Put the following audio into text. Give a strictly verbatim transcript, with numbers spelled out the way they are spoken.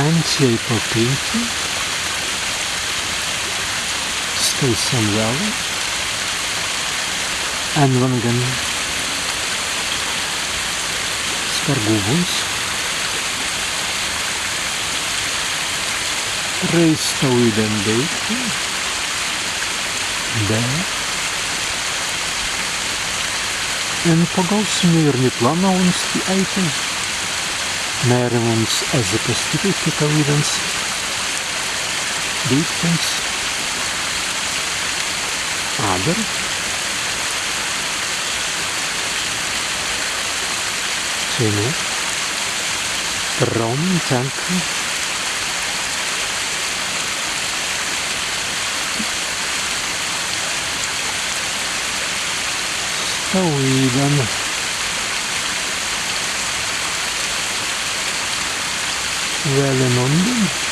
Ēnti patīnti, stēisan wēlai, en wangan spārgubuns, rei stawīdan deīktan, be en pagaūsenai ir ni plānawuns tīt ēitai. Mēriwuns ezze pastītwei kitawīdans deīktans. Adder teinū praūmai tenka stawīdan wēlin undan.